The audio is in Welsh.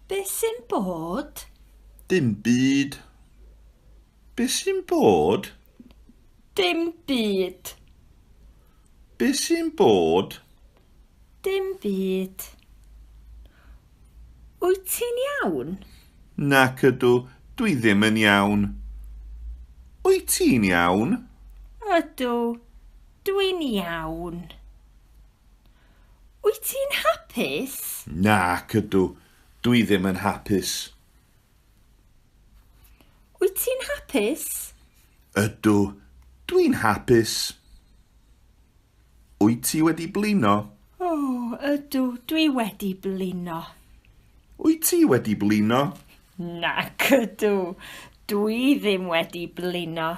Be sy'n bod? Dim byd. Be sy'n bod? Dim byd. Be sy'n bod? Dim byd. Wyt ti'n iawn? Nac ydw, dwi ddim yn iawn. Wyt ti'n iawn? Ydw, dwi'n iawn. Wyt ti'n hapus? Nac ydw, dwi ddim yn hapus. Wyt ti'n hapus? Ydw, dwi'n hapus. Wyt ti wedi blino? O, ydw, dwi wedi blino. Wyt ti wedi blino? Nac ydw, dwi ddim wedi blino.